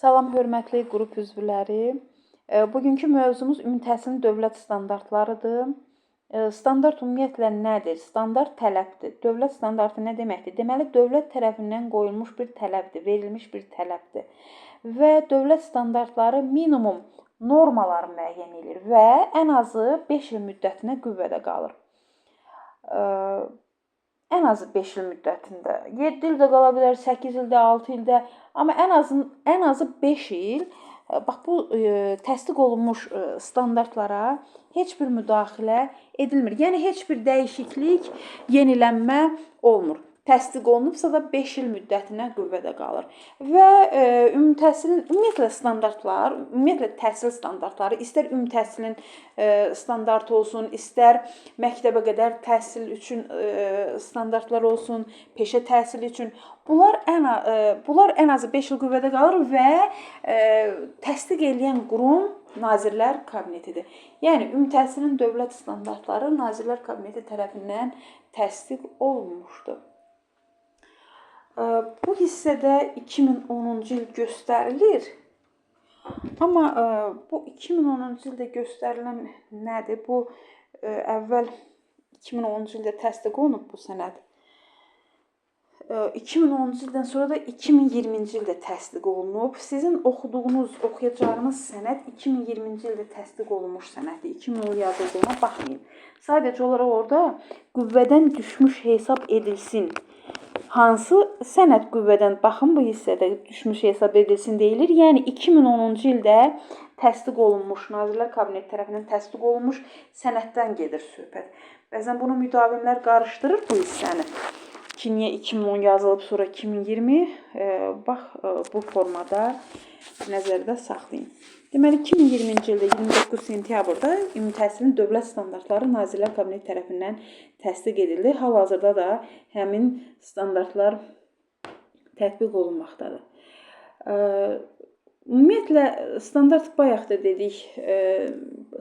Salam hörmətli qrup üzvləri. Bugünkü mövzumuz ümumi təhsilin dövlət standartlarıdır. Standart ümumiyyətlə nədir? Standart tələbdir. Dövlət standartı nə deməkdir? Deməli, dövlət tərəfindən qoyulmuş bir tələbdir, verilmiş bir tələbdir. Və dövlət standartları minimum normaları müəyyən edir və ən azı 5 il müddətinə qüvvədə qalır. Ən azı 5 il müddətində. 7 il də qala bilər, 8 ildə, 6 ildə, amma ən azı 5 il bax bu təsdiq olunmuş standartlara heç bir müdaxilə edilmir. Yəni heç bir dəyişiklik, yenilənmə olmur. Təsdiq olunubsa da 5 il müddətinə qüvvədə qalır. Və ümumi təhsilin ümumiyyətlə standartlar, ümumiyyətlə təhsil standartları, istər ümumi təhsilin standartı olsun, istər məktəbə qədər təhsil üçün standartlar olsun, peşə təhsili üçün, bunlar ən azı 5 il qüvvədə qalır və təsdiq eləyən qurum Nazirlər Kabinetidir. Yəni ümumi təhsilin dövlət standartları Nazirlər Kabineti tərəfindən təsdiq olunmuşdur. Bu hissədə 2010-cu il göstərilir. Amma bu 2010-cu ildə göstərilən nədir? Bu əvvəl 2010-cu ildə təsdiq olunub bu sənəd. 2010-cu ildən sonra da 2020-ci ildə təsdiq olunub. Sizin oxuduğunuz, oxuyacağınız sənəd 2020-ci ildə təsdiq olunmuş sənəddir. 2010 yazıldığına baxmayın. Sadəcə olaraq orada qüvvədən düşmüş hesab edilsin. Hansı sənəd qüvvədən, baxın, bu hissədə düşmüş hesab edilsin deyilir. Yəni 2010-cu ildə təsdiq olunmuş, Nazirlər Kabineti tərəfindən təsdiq olunmuş sənəddən gedir söhbət. Bəzən bunu müdavimlər qarışdırır bu hissəni. Ki niyə 2010 yazılıb, sonra 2020? Bax bu formada nəzərdə saxlayın. Deməli, 2020-ci ildə 29 sentyabrda ümumi təhsilin dövlət standartları Nazirlər Kabineti tərəfindən təsdiq edildi. Hal-hazırda da həmin standartlar tətbiq olunmaqdadır. Ümumiyyətlə standart, bayaq da dedik,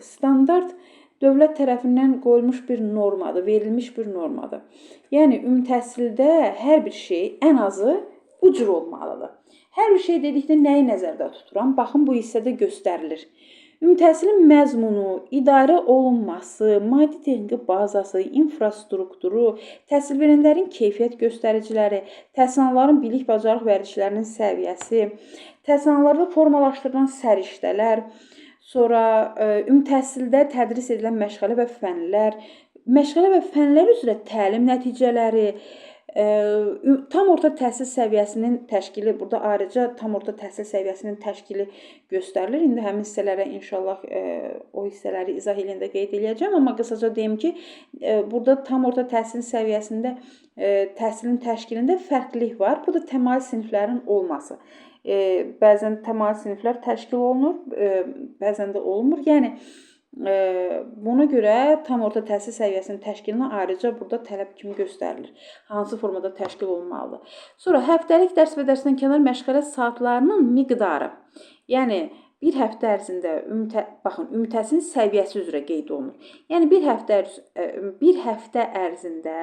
standart dövlət tərəfindən qoyulmuş bir normadır, verilmiş bir normadır. Yəni ümumi təhsildə hər bir şey ən azı bu cür olmalıdır. Hər bir şey dedikdə nəyi nəzərdə tuturam? Baxın, bu hissədə göstərilir. Ümumi təhsilin məzmunu, idarə olunması, maddi texniki bazası, infrastrukturu, təhsil verənlərin keyfiyyət göstəriciləri, təhsil alanların bilik, bacarıq vərdişlərinin səviyyəsi, təhsil alanlarda formalaşdırılan səriştələr, sonra ümumi təhsildə tədris edilən məşğələ və fənlər, məşğələ və fənlər üzrə təlim nəticələri, tam orta təhsil səviyyəsinin təşkili, burada ayrıca tam orta təhsil səviyyəsinin təşkili göstərilir. İndi həmin hissələrə inşallah o hissələri izah eləyəndə qeyd eləyəcəm, amma qısaca deyim ki, burada tam orta təhsil səviyyəsində təhsilin təşkilində fərqlilik var. Bu da təmayül siniflərin olması. Bəzən təmayül siniflər təşkil olunur, bəzən də olmur. Yəni buna görə tam orta təhsil səviyyəsinin təşkilinə ayrıca burada tələb kimi göstərilir. Hansı formada təşkil olunmalıdır. Sonra həftəlik dərs və dərsdən kənar məşğələ saatlarının miqdarı. Yəni bir həftə ərzində baxın, ümumi təhsilin səviyyəsi üzrə qeyd olunur. Yəni bir həftə ərzində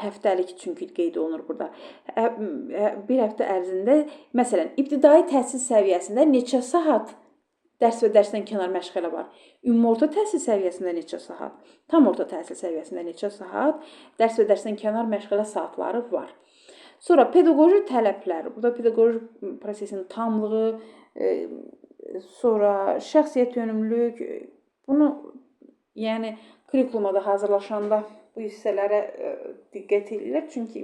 həftəlik çünki qeyd olunur burada. Bir həftə ərzində, məsələn, ibtidai təhsil səviyyəsində neçə saat dərs və dərsdən kənar məşğələ var? Ümumi orta təhsil səviyyəsində neçə saat? Tam orta təhsil səviyyəsində neçə saat dərs və dərsdən kənar məşğələ saatları var? Sonra pedaqoji tələblər. Burada pedaqoji prosesin tamlığı, sonra şəxsiyyət yönümlülük, bunu yəni kurikuluma da hazırlaşanda bu hissələrə diqqət edirlər. Çünki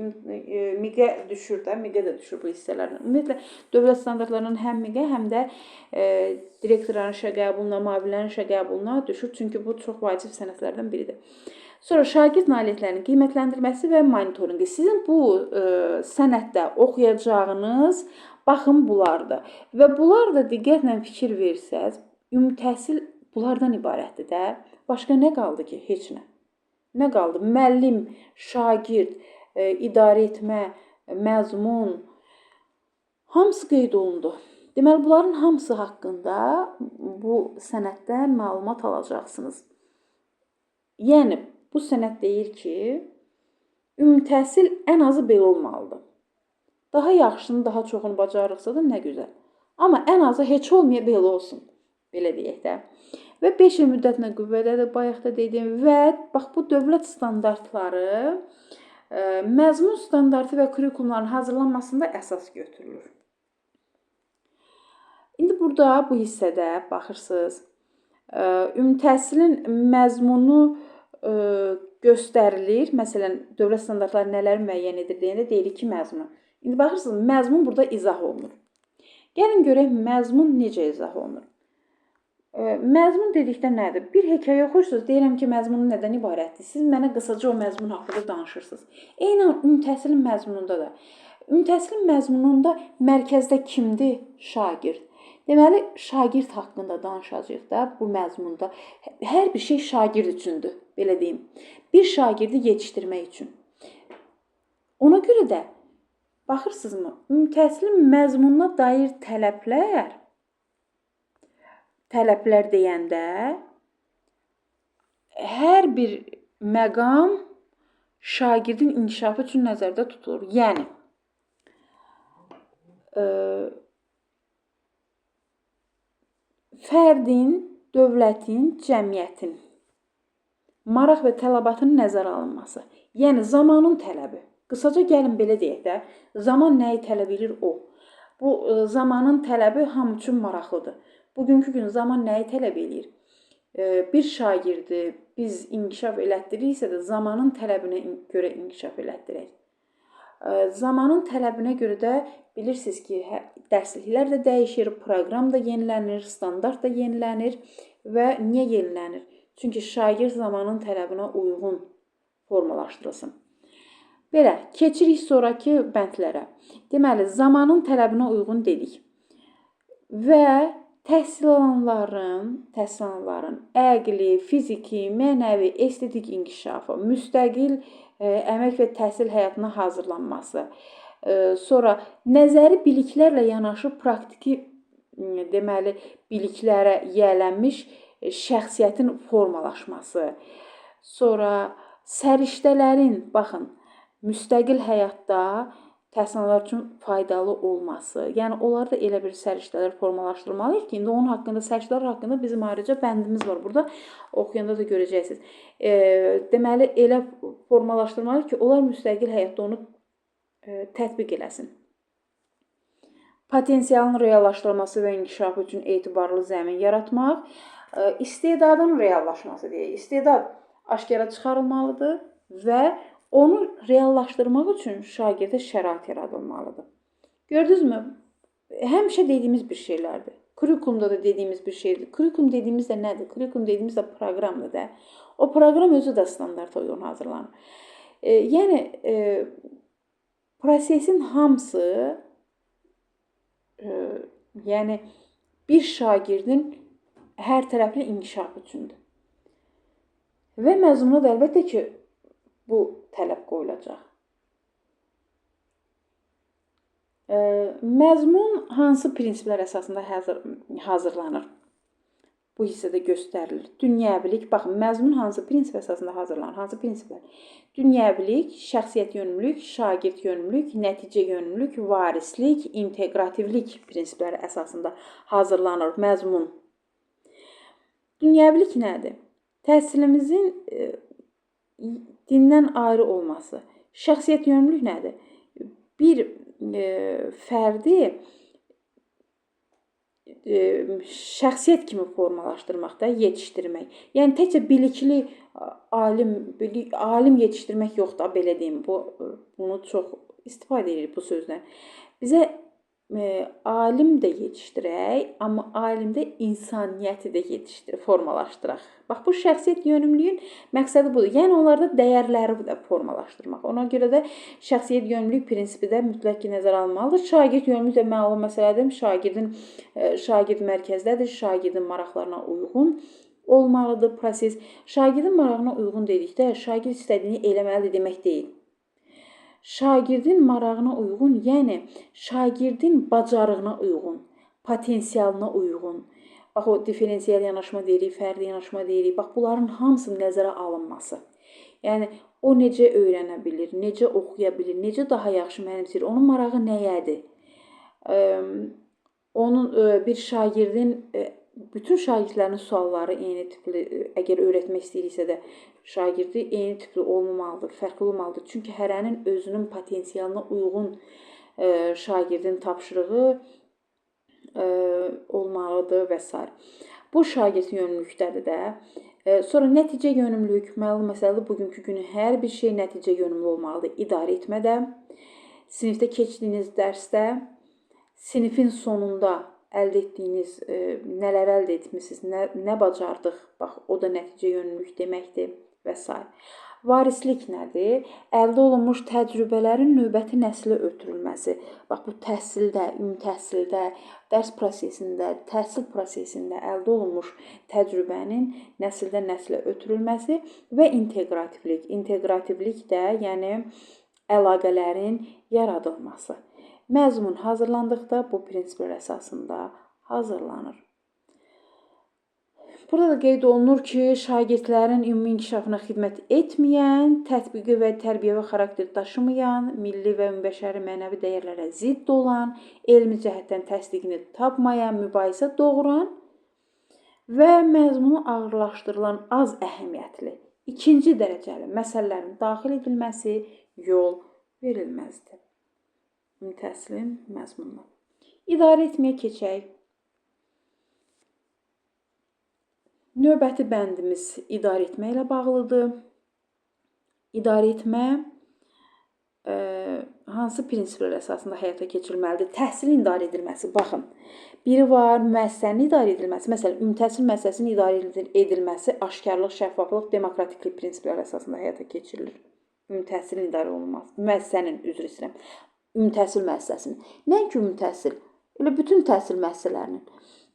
MİQ-ə düşür də, MİQ-ə də düşür bu hissələrdən. Ümumiyyətlə dövlət standartlarının həm MİQ-ə, həm də direktorların işə qəbuluna, müavinlərin işə qəbuluna düşür. Çünki bu çox vacib sənədlərdən biridir. Sonra şagird nailiyyətlərinin qiymətləndirilməsi və monitorinqi. Sizin bu sənəddə oxuyacağınız, baxın, bunlardır. Və bunlar da diqqətlə fikir versəz, ümumi təhsil bunlardan ibarətdir də. Başqa nə qaldı ki? Heç nə. Nə qaldı? Müəllim, şagird, idarə etmə, məzmun, hamısı qeyd olundu. Deməli, bunların hamısı haqqında bu sənəddə məlumat alacaqsınız. Yəni bu sənəd deyir ki, ümumi təhsil ən azı belə olmalıdır. Daha yaxşısını, daha çoxunu bacarırıqsa da nə gözəl. Amma ən azı heç olmaya belə olsun. Belə deyək də. Və 5 il müddətinə qüvvədədir, bayaq da dedim. Və bax bu dövlət standartları məzmun standartı və kurikulumların hazırlanmasında əsas götürülür. İndi burada bu hissədə baxırsınız, ümumi təhsilin məzmunu göstərilir. Məsələn, dövlət standartları nələri müəyyən edir deyəndə deyirik ki, məzmunu. İndi baxırsınız, məzmun burada izah olunur. Gəlin görək məzmun necə izah olunur. Məzmun dedikdə nədir? Bir hekayə oxuyursunuz, deyirəm ki, məzmunu nədən ibarətdir? Siz mənə qısaca o məzmun haqqında danışırsınız. Eynən ümumi təhsilin məzmununda da. Ümumi təhsilin məzmununda mərkəzdə kimdir? Şagird. Deməli, şagird haqqında danışacağıq da bu məzmunda. Hər bir şey şagird üçündür, belə deyim. Bir şagirdi yetişdirmək üçün. Ona görə də baxırsınızmı, ümumi təhsilin məzmununa dair tələblər deyəndə hər bir məqam şagirdin inkişafı üçün nəzərdə tutulur. Yəni fərdin, dövlətin, cəmiyyətin maraq və tələbatının nəzərə alınması. Yəni zamanın tələbi. Qısaca gəlin belə deyək də, zaman nəyi tələb edir o. Bu zamanın tələbi hamı üçün maraqlıdır. Bugünkü gün zaman nəyi tələb eləyir? Bir şagirdi biz inkişaf elətdiririksə də zamanın tələbinə görə inkişaf elətdirək. Zamanın tələbinə görə də bilirsiniz ki, dərsliklər də dəyişir, proqram da yenilənir, standart da yenilənir və niyə yenilənir? Çünki şagird zamanın tələbinə uyğun formalaşdırılsın. Belə, keçirik sonrakı bəndlərə. Deməli, zamanın tələbinə uyğun dedik. Və təhsil alanların əqli, fiziki, mənəvi, estetik inkişafı, müstəqil əmək və təhsil həyatına hazırlanması, sonra nəzəri biliklərlə yanaşı praktiki deməli biliklərə yiyələnmiş şəxsiyyətin formalaşması, sonra səriştələrin, baxın, müstəqil həyatda təhsil alanlar üçün faydalı olması. Yəni onlarda elə bir səriştələr formalaşdırmalıyıq ki, indi onun haqqında, səriştələr haqqında bizim ayrıca bəndimiz var burada. Oxuyanda da görəcəksiniz. Deməli elə formalaşdırmalıyıq ki, onlar müstəqil həyatda onu tətbiq eləsin. Potensialın reallaşdırılması və inkişafı üçün etibarlı zəmin yaratmaq, istedadın reallaşması deyək. İstedad aşkara çıxarılmalıdır və onu reallaşdırmaq üçün şagirdə şərait yaradılmalıdır. Gördünüzmü? Həmişə dediyimiz bir şeylərdir. Kurikulumda da dediyimiz bir şeydir. Kurikulum dediyimiz də nədir? Kurikulum dediyimiz də proqramdır da. O proqram özü də standarta uyğun hazırlanır. Yəni prosesin hamısı yəni bir şagirdin hər tərəfli inkişafı üçündür. Və məzmuna da əlbəttə ki, bu tələb qoyulacaq. Məzmun hansı prinsiplər əsasında hazırlanır? Bu hissədə göstərilir. Dünyəvilik, baxın, məzmun hansı prinsip əsasında hazırlanır? Hansı prinsiplər? Dünyəvilik, şəxsiyyət yönümlülük, şagird yönümlülük, nəticə yönümlülük, varislik, inteqrativlik prinsipləri əsasında hazırlanır məzmun. Dünyəvilik nədir? Təhsilimizin dindən ayrı olması. Şəxsiyyət yönümlülük nədir? Bir fərdi şəxsiyyət kimi formalaşdırmaqda, yetişdirmək. Yəni təkcə bilikli alim yetişdirmək yox da, belə deyim. Bunu çox istifadə edirik bu sözdən. Bizə alim də yetişdirək, amma alimdə insaniyyəti də yetişdirək, formalaşdıraq. Bax, bu şəxsiyyət yönümlülüyün məqsədi budur. Yəni onlarda dəyərləri də formalaşdırmaq. Ona görə də şəxsiyyət yönümlülük prinsipi də mütləq ki, nəzərə alınmalıdır. Şagird yönümlülük də məlum məsələdir. Şagird mərkəzdədir, şagirdin maraqlarına uyğun olmalıdır proses. Şagirdin marağına uyğun dedikdə şagird istədiyini eləməlidir demək deyil. Şagirdin marağına uyğun, yəni şagirdin bacarığına uyğun, potensialına uyğun. Bax, o diferensial yanaşma deyirik, fərdi yanaşma deyirik. Bax, bunların hamısının nəzərə alınması. Yəni o necə öyrənə bilir, necə oxuya bilir, necə daha yaxşı mənimsəyir, onun marağı nəyədir? Onun bir şagirdin bütün şagirdlərin sualları eyni tipli, əgər öyrətmək istəyiriksə də şagirdi eyni tipli olmamalıdır, fərqli olmalıdır. Çünki hərənin özünün potensialına uyğun şagirdin tapşırığı olmalıdır və sair. Bu şagird yönümlülükdədir də. Sonra nəticə yönümlülük, məlum məsələdir. Bugünkü günün hər bir şey nəticə yönümlü olmalıdır. İdarə etmədə, sinifdə keçdiyiniz dərsdə, sinifin sonunda əldə etdiyiniz, nələr əldə etmisiniz, nə bacardıq, bax o da nəticə yönümlülük deməkdir və sair. Varislik nədir? Əldə olunmuş təcrübələrin növbəti nəslə ötürülməsi. Bax bu təhsildə, ümumi təhsildə, dərs prosesində, təhsil prosesində əldə olunmuş təcrübənin nəsildən nəslə ötürülməsi və inteqrativlik. İnteqrativlik də, yəni əlaqələrin yaradılması. Məzmun hazırlandıqda bu prinsiplər əsasında hazırlanır. Burada da qeyd olunur ki, şagirdlərin ümumi inkişafına xidmət etməyən, tətbiqi və tərbiyəvi xarakter daşımayan, milli və ümumbəşəri mənəvi dəyərlərə zidd olan, elmi cəhətdən təsdiqini tapmayan, mübahisə doğuran və məzmunu ağırlaşdırılan az əhəmiyyətli, ikinci dərəcəli məsələlərin daxil edilməsi yol verilməzdir. Ümumi təhsilin məzmununa. İdarə etməyə keçək. Növbəti bəndimiz idarə etmə ilə bağlıdır. İdarə etmə hansı prinsiplər əsasında həyata keçirilməlidir? Təhsilin idarə edilməsi. Baxın, biri var müəssisənin idarə edilməsi. Məsələn, ümumi təhsil müəssisəsinin idarə edilməsi aşkarlıq, şəffaflıq, demokratiklik prinsipləri əsasında həyata keçirilir. Ümumi təhsilin idarə olunması, müəssisənin, üzr istəyirəm. Ümumi təhsil müəssisəsinin. Nəinki ümumi təhsil, elə bütün təhsil müəssisələrinin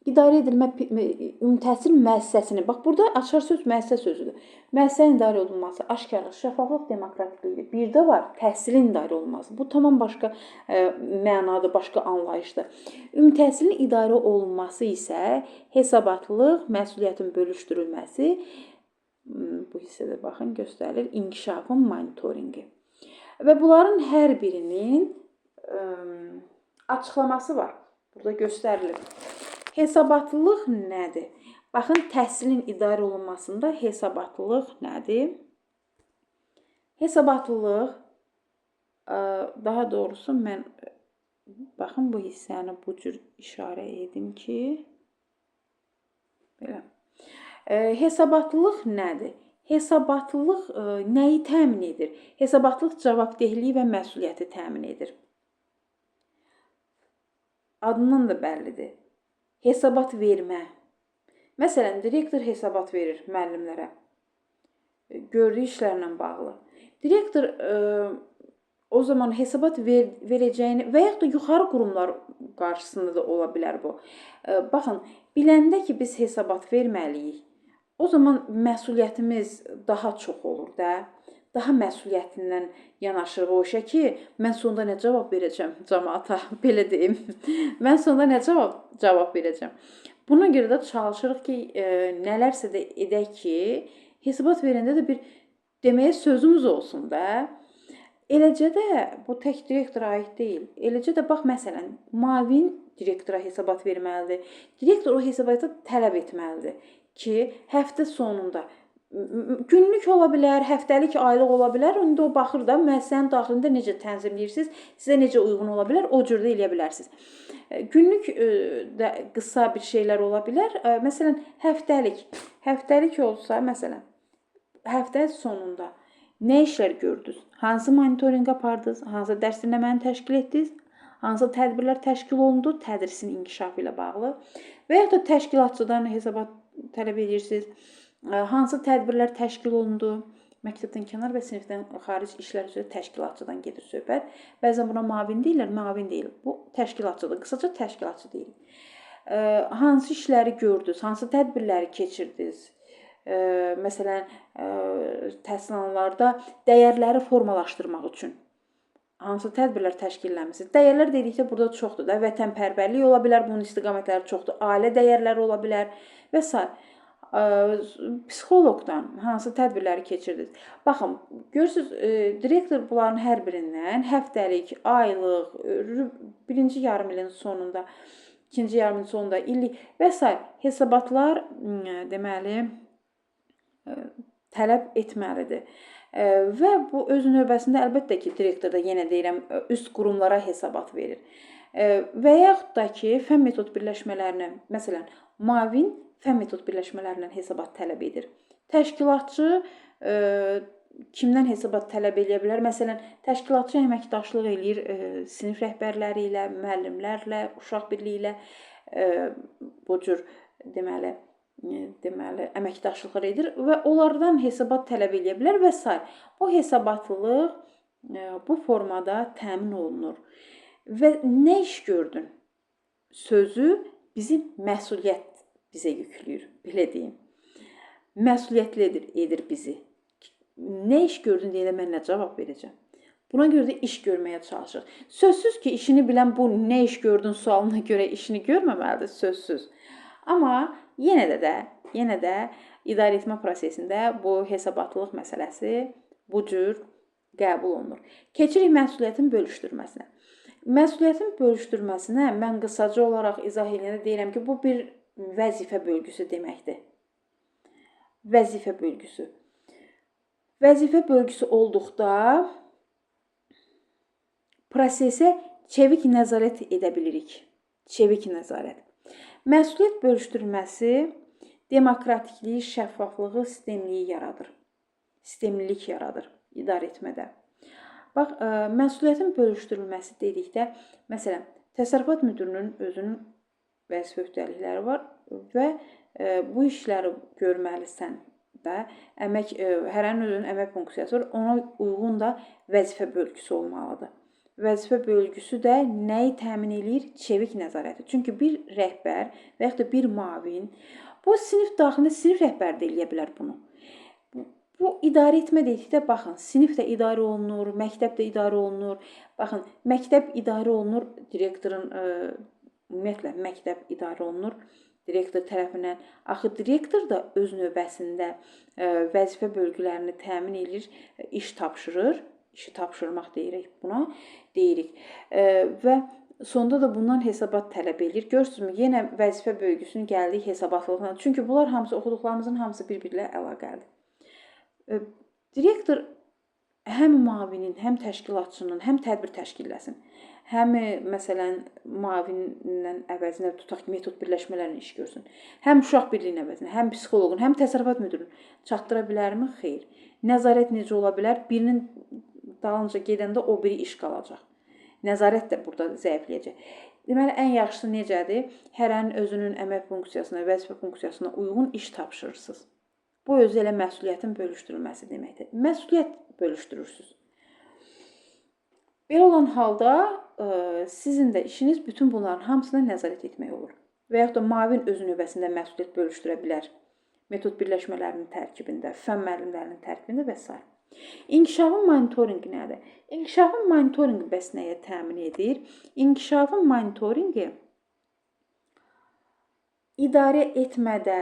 İdarə edilmə ümumi təhsil müəssisəsinin, bax burada açar söz müəssisə sözüdür. Müəssisənin idarə olunması, aşkarlıq, şəffaflıq, demokratiklikdir. Bir də var təhsilin idarə olunması. Bu tamam başqa mənadır, başqa anlayışdır. Ümumi təhsilin idarə olunması isə hesabatlılıq, məsuliyyətin bölüşdürülməsi, bu hissədə baxın göstərilir, inkişafın monitorinqi. Və bunların hər birinin açıqlaması var. Burada göstərilir. Hesabatlılıq nədir? Baxın, təhsilin idarə olunmasında hesabatlılıq nədir? Hesabatlılıq, daha doğrusu mən baxın bu hissəni bu cür işarə edim ki, belə. Hesabatlılıq nədir? Hesabatlılıq nəyi təmin edir? Hesabatlılıq cavabdehliyi və məsuliyyəti təmin edir. Adından da bəllidir. Hesabat vermə. Məsələn, direktor hesabat verir müəllimlərə. Gördüyü işlərlə bağlı. Direktor o zaman hesabat verəcəyini və yaxud da yuxarı qurumlar qarşısında da ola bilər bu. Baxın, biləndə ki, biz hesabat verməliyik, o zaman məsuliyyətimiz daha çox olur da. Daha məsuliyyətindən yanaşırıq o işə ki, mən sonda nə cavab verəcəm camaata, belə deyim. Mən sonda nə cavab verəcəm. Buna görə də çalışırıq ki, nələrsə də edək ki, hesabat verəndə də bir deməyə sözümüz olsun da. Eləcə də bu tək direktora aid deyil. Eləcə də bax məsələn, müavin direktora hesabat verməlidir. Direktor o hesabatı tələb etməlidir ki, həftə sonunda günlük ola bilər, həftəlik, aylıq ola bilər. İndi o baxır da müəssisənin daxilində necə tənzimləyirsiniz, sizə necə uyğun ola bilər, o cür də eləyə bilərsiniz. Günlük də qısa bir şeylər ola bilər. Məsələn, həftəlik. Həftəlik olsa, məsələn, həftə sonunda nə işlər gördünüz? Hansı monitorinq apardınız? Hansı dərs dinləməni təşkil etdiniz? Hansı tədbirlər təşkil olundu tədrisin inkişafı ilə bağlı? Və yaxud da təşkilatçıdan hesabat tələb edirsiniz. Hansı tədbirlər təşkil olundu? Məktəbdən kənar və sinifdən xaric işlər üzrə təşkilatçıdan gedir söhbət. Bəzən buna müavin deyirlər, müavin deyil. Bu təşkilatçıdır. Qısaca təşkilatçı deyirik. Hansı işləri gördünüz? Hansı tədbirləri keçirdiniz? Məsələn, təhsil alanlarda dəyərləri formalaşdırmaq üçün hansı tədbirlər təşkil eləmisiniz? Dəyərlər dedikdə burada çoxdur da. Vətənpərvərlik ola bilər, bunun istiqamətləri çoxdur. Ailə dəyərləri ola bilər və sair. Psixoloqdan hansı tədbirləri keçirdiniz? Baxın, görürsüz, direktor bunların hər birindən həftəlik, aylıq, birinci yarım ilin sonunda, ikinci yarım ilin sonunda, illik və sair hesabatlar deməli tələb etməlidir. Və bu öz növbəsində əlbəttə ki, direktor da yenə deyirəm, üst qurumlara hesabat verir. Və yaxud da ki, fənn metod birləşmələrinə, məsələn, müavin fənn metod birləşmələrindən hesabat tələb edir. Təşkilatçı kimdən hesabat tələb eləyə bilər? Məsələn, təşkilatçı əməkdaşlıq eləyir sinif rəhbərləri ilə, müəllimlərlə, uşaq birliyi ilə, bu cür deməli əməkdaşlıqlar edir və onlardan hesabat tələb eləyə bilər və sair. Bu hesabatlılıq bu formada təmin olunur. Və nə iş gördün sözü bizim məsuliyyət bizə yükləyir, belə deyim. Məsuliyyətli edir bizi. Nə iş gördün deyəndə mən nə cavab verəcəm? Buna görə də iş görməyə çalışır. Sözsüz ki, işini bilən bu nə iş gördün sualına görə işini görməməlidir, sözsüz. Amma yenə də idarə etmə prosesində bu hesabatlılıq məsələsi bu cür qəbul olunur. Keçirik məsuliyyətin bölüşdürməsinə. Məsuliyyətin bölüşdürməsinə mən qısaca olaraq izah edəndə deyirəm ki, bu bir vəzifə bölgüsü deməkdir. Vəzifə bölgüsü. Vəzifə bölgüsü olduqda prosesə çevik nəzarət edə bilirik. Çevik nəzarət. Məsuliyyət bölüşdürülməsi demokratikliyi, şəffaflığı, sistemliyi yaradır. Sistemlilik yaradır idarə etmədə. Bax, məsuliyyətin bölüşdürülməsi dedikdə, məsələn, təsərrüfat müdirinin özünün vəzifə öhdəlikləri var və bu işləri görməlisən də əmək hərənin özünün əmək funksiyası var. Ona uyğun da vəzifə bölgüsü olmalıdır. Vəzifə bölgüsü də nəyi təmin eləyir? Çevik nəzarəti. Çünki bir rəhbər və yaxud da bir müavin bu sinif daxilində sinif rəhbəri də eləyə bilər bunu. Bu idarə etmə dedikdə baxın, sinif də idarə olunur, məktəb də idarə olunur. Baxın, məktəb idarə olunur direktorun ümumiyyətlə məktəb idarə olunur direktor tərəfindən. Axı direktor da öz növbəsində vəzifə bölgülərini təmin edir, iş tapşırır. İşi tapşırmaq deyirik buna, deyirik. Və sonda da bundan hesabat tələb eləyir. Görürsünüzmü? Yenə vəzifə bölgüsünün gəldik hesabatlıqla. Çünki bunlar hamısı oxuduqlarımızın hamısı bir-biri ilə əlaqəlidir. Direktor həm müavinin, həm təşkilatçının, həm tədbir təşkil eləsin. Həm məsələn müavinlə əvəzinə tutaq ki, metod birləşmələrinin iş görsün. Həm uşaq birliyinin əvəzinə, həm psixoloqun, həm təsərrüfat müdirinin çatdıra bilərmi? Xeyr. Nəzarət necə ola bilər? Birinin dalınca gedəndə o biri iş qalacaq. Nəzarət də burada zəifləyəcək. Deməli, ən yaxşısı necədir? Hərənin özünün əmək funksiyasına, vəzifə funksiyasına uyğun iş tapşırırsınız. Bu özü elə məsuliyyətin bölüşdürülməsi deməkdir. Məsuliyyət bölüşdürürsüz. Belə olan halda sizin də işiniz bütün bunların hamısına nəzarət etmək olur. Və yaxud da müavin öz növbəsində məsuliyyət bölüşdürə bilər. Metod birləşmələrinin tərkibində, fənn müəllimlərinin tərkibində və sair. İnkişafın monitorinqi nədir? İnkişafın monitorinqi bəs nəyə təmin edir? İnkişafın monitorinqi idarə etmədə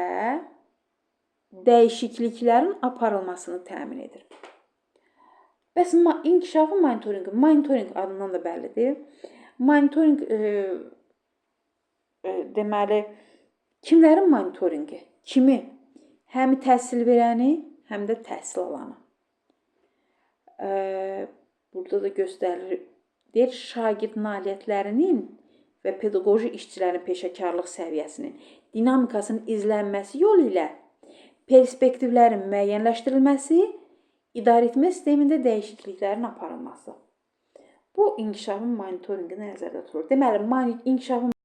dəyişikliklərin aparılmasını təmin edir. Bəs inkişafın monitorinqi, monitorinq adından da bəllidir. Monitorinq deməli kimlərin monitorinqi? Kimi? Həm təhsil verəni, həm də təhsil alanı. Burada da göstərilir. Deyir, şagird nailiyyətlərinin və pedaqoji işçilərin peşəkarlıq səviyyəsinin dinamikasının izlənməsi yolu ilə perspektivlərin müəyyənləşdirilməsi, idarəetmə sistemində dəyişikliklərin aparılması. Bu inkişafın monitorinqini nəzərdə tutulur. Deməli, inkişafın